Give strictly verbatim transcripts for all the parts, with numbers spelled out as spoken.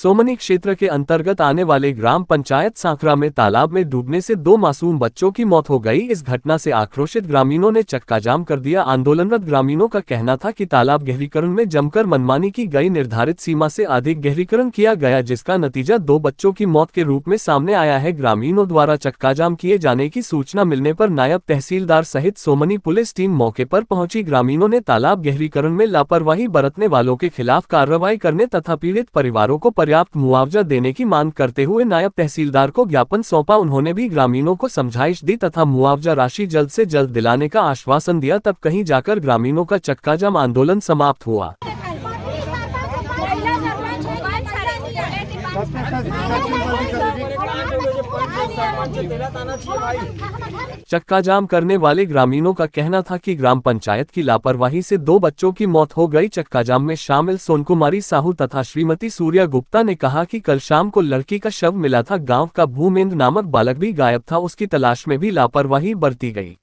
सोमनी क्षेत्र के अंतर्गत आने वाले ग्राम पंचायत सांकरा में तालाब में डूबने से दो मासूम बच्चों की मौत हो गई। इस घटना से आक्रोशित ग्रामीणों ने चक्काजाम कर दिया। आंदोलनरत ग्रामीणों का कहना था कि तालाब गहरीकरण में जमकर मनमानी की गई, निर्धारित सीमा से अधिक गहरीकरण किया गया, जिसका नतीजा दो बच्चों की मौत के रूप में सामने आया है। ग्रामीणों द्वारा चक्काजाम किए जाने की सूचना मिलने पर नायब तहसीलदार सहित सोमनी पुलिस टीम मौके पर पहुंची। ग्रामीणों ने तालाब गहरीकरण में लापरवाही बरतने वालों के खिलाफ कार्रवाई करने तथा पीड़ित परिवारों को पर्याप्त मुआवजा देने की मांग करते हुए नायब तहसीलदार को ज्ञापन सौंपा। उन्होंने भी ग्रामीणों को समझाइश दी तथा मुआवजा राशि जल्द से जल्द दिलाने का आश्वासन दिया। तब कहीं जाकर ग्रामीणों का चक्काजाम आंदोलन समाप्त हुआ। चक्काजाम करने वाले ग्रामीणों का कहना था कि ग्राम पंचायत की लापरवाही से दो बच्चों की मौत हो गई। चक्काजाम में शामिल सोनकुमारी साहू तथा श्रीमती सूर्या गुप्ता ने कहा कि कल शाम को लड़की का शव मिला था। गांव का भूमेंद्र नामक बालक भी गायब था, उसकी तलाश में भी लापरवाही बरती गई।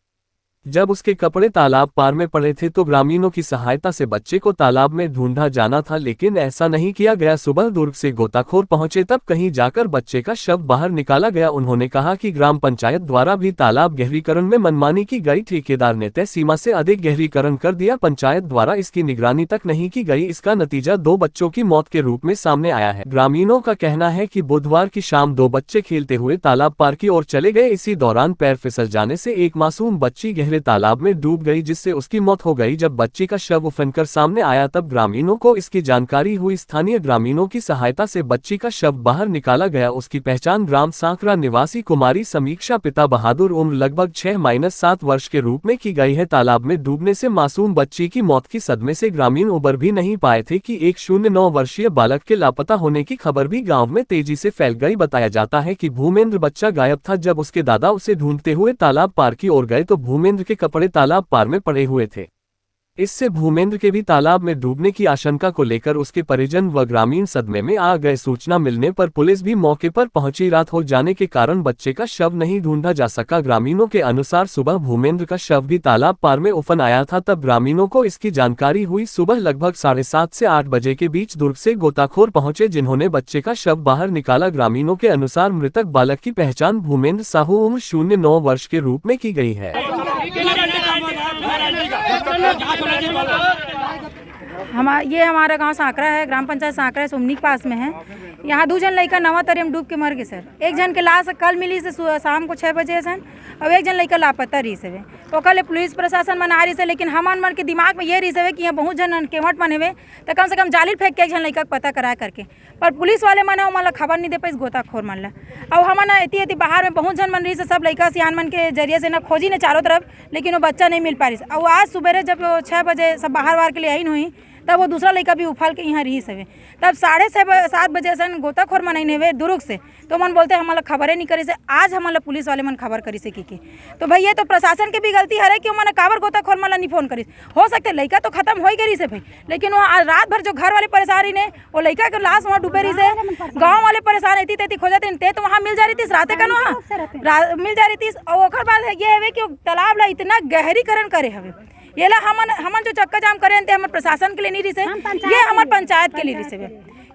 जब उसके कपड़े तालाब पार में पड़े थे तो ग्रामीणों की सहायता से बच्चे को तालाब में ढूंढा जाना था, लेकिन ऐसा नहीं किया गया। सुबह दुर्ग से गोताखोर पहुंचे, तब कहीं जाकर बच्चे का शव बाहर निकाला गया। उन्होंने कहा कि ग्राम पंचायत द्वारा भी तालाब गहरीकरण में मनमानी की गई, ठेकेदार ने तय सीमा से अधिक गहरीकरण कर दिया, पंचायत द्वारा इसकी निगरानी तक नहीं की गई। इसका नतीजा दो बच्चों की मौत के रूप में सामने आया है। ग्रामीणों का कहना है कि बुधवार की शाम दो बच्चे खेलते हुए तालाब पार की ओर चले गए। इसी दौरान पैर फिसल जाने से एक मासूम बच्ची गहरे तालाब में डूब गई, जिससे उसकी मौत हो गई। जब बच्ची का शव उफनकर सामने आया, तब ग्रामीणों को इसकी जानकारी हुई। स्थानीय ग्रामीणों की सहायता से बच्ची का शव बाहर निकाला गया। उसकी पहचान ग्राम सांकरा निवासी कुमारी समीक्षा, पिता बहादुर, उम्र लगभग छह माइनस सात वर्ष के रूप में की गई है। तालाब में डूबने से मासूम बच्ची की मौत के सदमे से ग्रामीण उबर भी नहीं पाए थे कि एक शून्य नौ वर्षीय बालक के लापता होने की खबर भी गांव में तेजी से फैल गई। बताया जाता है कि भूमेंद्र बच्चा गायब था। जब उसके दादा उसे ढूंढते हुए तालाब पार की ओर गए तो भूमेंद्र के कपड़े तालाब पार में पड़े हुए थे। इससे भूमेंद्र के भी तालाब में डूबने की आशंका को लेकर उसके परिजन व ग्रामीण सदमे में आ गए। सूचना मिलने पर पुलिस भी मौके पर पहुंची। रात हो जाने के कारण बच्चे का शव नहीं ढूंढा जा सका। ग्रामीणों के अनुसार सुबह भूमेंद्र का शव भी तालाब पार में उफन आया था, तब ग्रामीणों को इसकी जानकारी हुई। सुबह लगभग साढ़े सात से आठ बजे के बीच दुर्ग से गोताखोर पहुंचे, जिन्होंने बच्चे का शव बाहर निकाला। ग्रामीणों के अनुसार मृतक बालक की पहचान भूमेंद्र साहू, उम्र शून्य नौ वर्ष के रूप में की गई है। हमा ये हमारा गांव सांकरा है, ग्राम पंचायत सांकरा है, सोमनी के पास में है। यहाँ दू झन लइका नवा तरी में डूब के मर गे सर। एक झन के लाश कल मिली से सु- शाम को छः बजे सन, और एक झन लइका लापता रहिस हवे। ओकर ले पुलिस प्रशासन मन आ रहिस हे, लेकिन हमन मन के दिमाग में ये रहिस हवे कि यहाँ बहुत झन केवट मन हवे, तो कम से कम जाली फेंक के एक झन लइका के पता कराए करके। पर पुलिस वाले मन ह ओमन ला खबर नहीं दे पाइस, गोताखोर मन ला। अउ हमन ह एती एती बाहर में बहुत झन मन रहिस, सब लइका सियान मन के जरिए से ना खोजी ने चारों तरफ, लेकिन वो बच्चा नहीं मिल पा रहिस। अउ आज सुबेरे जब वो छः बजे सब बाहर वार के लिए आइन हुई, तब वो दूसरा लइका भी उफल के यहाँ रहिस हवे। तब साढ़े छः ब- सात बजे असन गोताखोर मन आइन हवे दुरुग से, तो मन बोलते हमन ला खबरे नहीं करिस हे। आज हमन ला पुलिस वाले मन खबर करिस हे कि के। तो भाई, ये तो प्रशासन के भी गलती हरे कि ओमन काबर गोताखोर मन ला नहीं फोन करिस। हो सकते लइका तो खत्म हो ही गए रहिस हे भाई, लेकिन वो आज रात भर जो घर वाले परेशान रहिन हे, वो लइका के लाश वहाँ डूबे रहिस हे, गाँव वाले परेशान, एती तेती खोजत रहिन, ते तो वहाँ मिल जा रहितिस, राते कन वहाँ रा- मिल जा रहितिस। और ओकर बाद ये हवे कि वो तालाब ला इतना गहरीकरण करे हवे, ये ला हमन हमन जो चक्का जाम करे हन, ते हमर प्रशासन के लिए नहीं रहिस हे, ये हमर पंचायत के लिए रहिस हवे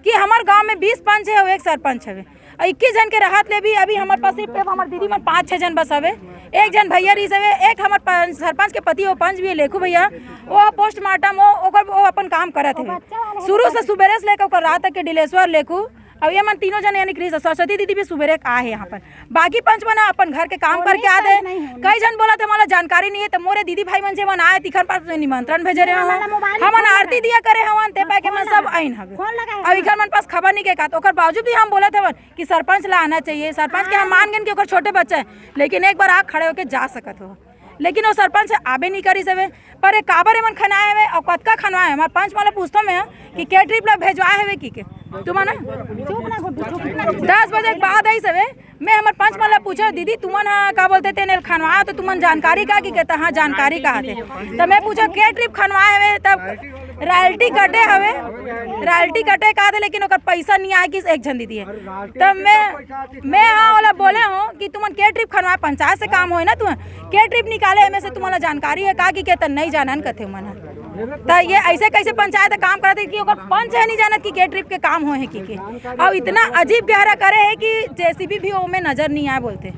कि हमर गाँव में बीस पंच है और एक सरपंच हवे, और इक्कीस झन के रहत ले भी अभी हमर पास सिर्फ हमर दीदी मन पाँच छः झन बस हवे, एक झन भैया रहिस हवे, एक हमर पंच, सरपंच के पति, वो पंच भी है, लेखू भैया, वो पोस्टमार्टम, वो ओकर वो अपन काम करत हवे। शुरू से सुबेरे से लेकर ओकर रात तक के डिलेश्वर लेखू, अब ये मन तीनों जन यानी कि रहिस, सरस्वती दीदी भी सुबेरे के आए हे यहाँ पर। बाकी पंच मन अपन घर के काम करके आते हैं। कई झन बोलत हे, मोला जानकारी नहीं है, तो मोरे दीदी भाई मन जे मन आए, तिखर पास निमंत्रण भेजे रहे हवन, हमन आरती दिया करे हवन, ते पाए के मन सब आइन हवे। अब इखर मन पास खबर नहीं के का, तो ओकर बावजूद भी हम बोलत हवन कि सरपंच ला आना चाहिए। सरपंच के हम मान गेन कि ओकर छोटे बच्चा है, लेकिन एक बार आग खड़े होके जा सकत हो, लेकिन वो सरपंच आबे नहीं करिस हवे। पर ये काबर एमन खनाए हवे और कतका खनवाए? हमार पंच मन ला पूछतो मैं कि के ट्रिप ला भेजवाए हवे कि के? तुमन दस बजे के बाद आइस हवे। मैं हमर पंच मन ला पूछो, दीदी, तुमन ह का बोलते तेने खनवाए तो तुमन जानकारी का कि के? त हाँ, जानकारी का आते। तो मैं पूछो, के ट्रिप खनवाए हवे? तब रॉयल्टी कटे हवे, रॉयल्टी कटे का आते, लेकिन ओकर पैसा नहीं आए कि एक झन दीदी है। तब मैं मैं हाँ ओला बोले हूँ कि तुमन के ट्रिप खनवाए, पंचायत से काम होए ना, तुमन के ट्रिप निकाले, एमे से तुमन ला जानकारी है का कि के? त नहीं जानन कथे मन ह। त ये ऐसे कैसे पंचायत काम करत हे कि ओकर पंच हे नहीं जानत कि के ट्रिप के काम होए हे कि के। अउ इतना अजीब गहरा करे हे कि जेसीबी भी ओमे नजर नहीं आए बोलते।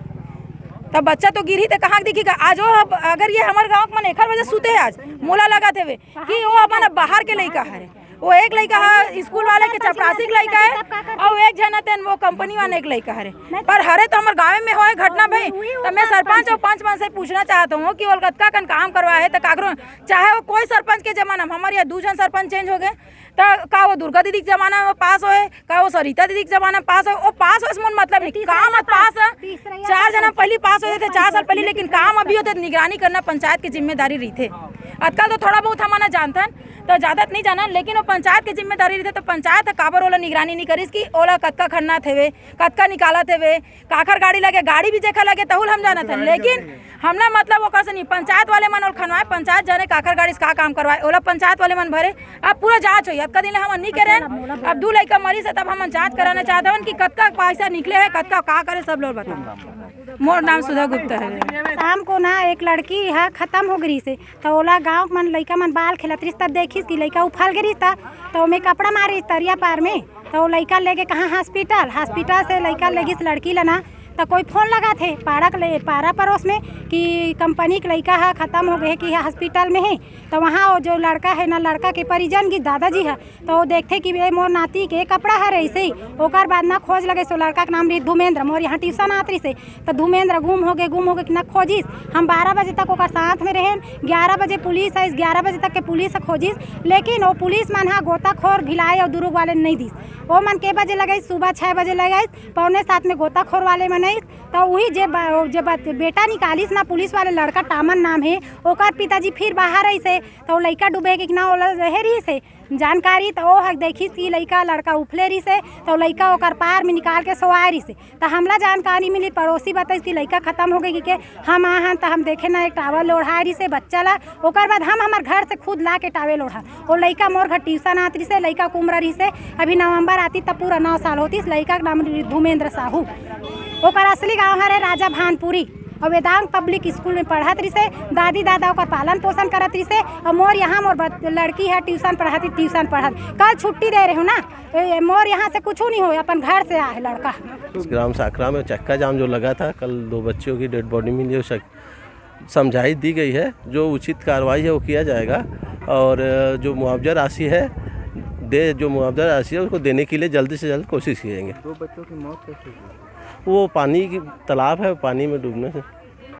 तब बच्चा तो गिरही ते कहाँ दिखी का? आज वो अब अगर ये हमर गाँव के मन एकर वजह सुते हे आज, मोला लगत हवे कि वो अपन बाहर के लइका हरे। वो एक लइका ह स्कूल वाले के चपरासी के लइका हे, अउ एक झन तेन वो कंपनी वाले एक लइका हरे। पर हरे तो हमर गाँव में होए घटना भाई। तो मैं सरपंच अउ पंच मन से पूछना चाहत हूँ कि वो कतका कन काम करवाए हे, तो काकरो, चाहे वो कोई सरपंच के जमाना में, हमर यहाँ दू झन सरपंच चेंज हो गए, तो का वो दुर्गा दीदी के जमाना में पास होए, का वो सरिता दीदी के जमाना में पास होए, वो पास होए से मोर मतलब नहीं, काम मत पास है। चार जना पहली पास होए थे, चार साल पहले, लेकिन काम अभी होते निगरानी करना पंचायत की जिम्मेदारी रही थे। आजकल तो थोड़ा बहुत हमन जानथन, तो ज्यादा तो नहीं जानन, लेकिन वो पंचायत की जिम्मेदारी रही थे, तो पंचायत ह काबर ओला निगरानी नहीं करिस कि ओला कतका खन्ना थे वे, कतका निकालत हे वे, काखर गाड़ी लगे, गाड़ी भी जेखर लगे तहुल हम जानत हन, लेकिन हमला मतलब ओकर से नहीं, पंचायत वाले मन ओल खनवाए, पंचायत जाने काखर गाड़ी से का काम करवाए, ओला पंचायत वाले मन भरे। अब पूरा जांच होई, अतका दिन ले हमन नहीं करे। अब दू लइका मरीस हे, तब हमन जांच कराना चाहत हवन कि कतका पैसा निकले हे, कतका का करे, सब लोग बताओ। मोर नाम सुधा गुप्ता है। शाम को ना एक लड़की है खत्म हो गई से, तो ओला गांव के मन लइका मन बाल खेलत रहिस, तब देखिस कि लइका उफल गई रहिस, त तो ओमे कपड़ा मारिस तरिया पार में। तो लइका लेगे कहाँ? हॉस्पिटल। हॉस्पिटल से लइका लेगिस लड़की ला ना, तो कोई फोन लगाथे पारा के ले, पारा पड़ोस में कि कंपनी के लइका ह खत्म हो गए, कि ह हॉस्पिटल में हे। तो वहाँ वो जो लड़का है ना, लड़का के परिजन गिस दादाजी ह, तो वो देखथे कि ये मोर नाती के कपड़ा हरे ऐसे ही। ओकर बाद ना खोज लगे, सो लड़का के नाम रही धुमेंद्र, मोर यहाँ ट्यूशन आत रही से, तो धुमेंद्र गुम हो गए, गुम हो गए कि ना खोजिस। हम बारह बजे तक ओकर साथ में रहेन, ग्यारह बजे पुलिस आइस, ग्यारह बजे तक के पुलिस ह खोजिस, लेकिन वो पुलिस मन ह गोताखोर भिलाई अउ दुरुग वाले नहीं दिस। वो मन के बजे लगाइस? सुबह छः बजे लगाइस, पौने सात में गोताखोर वाले मन आइस। तो वही जे ब-, जे ब-, बेटा निकालिस ना पुलिस वाले लड़का, टामन नाम है, ओकर पिताजी फिर बाहर आइस हे, तो लइका डूबे के ना ओला रहे रहिस हे जानकारी, तो वो ह देखिस कि लइका लड़का उफले रहिस हे, तो लइका ओकर पार में निकाल के सोवाए रहिस हे। त हमला जानकारी मिली, पड़ोसी बताइस कि लइका खत्म हो गई कि के। हम आहन त हम देखे ना एक टावल ओढ़ाए रहिस हे बच्चा ला। ओकर बाद हम हमर घर से खुद ला के टावल ओढ़ा। वो लइका मोर घर ट्यूशन आत रहिस हे, लइका के उम्र रहिस हे, अभी नवंबर आती त पूरा नौ साल होतिस। लइका के नाम रहिस धुमेंद्र साहू। ओकर असली गांव हरे राजा भानपुरी। अउ वेदांत पब्लिक स्कूल में पढ़त रहिस हे। दादी दादा ओकर पालन पोषण करत रहिस हे। अउ मोर यहाँ मोर बच-, लड़की है ट्यूशन पढ़त, ट्यूशन पढ़त। कल छुट्टी दे रहे हो ना, ए, मोर यहाँ से कुछ नहीं हो, अपन घर से आए लड़का। ग्राम साखरा में चक्का जाम जो लगा था, कल दो बच्चियों की डेड बॉडी मिली है, शक-, समझाइश दी गई है, जो उचित कार्रवाई है वो किया जाएगा और जो मुआवजा राशि है, दे, जो मुआवजा राशि है उसको देने के लिए जल्दी से जल्द कोशिश की जाएंगे। दो बच्चों की मौत कैसे हुई? वो पानी की, तालाब है, पानी में डूबने से।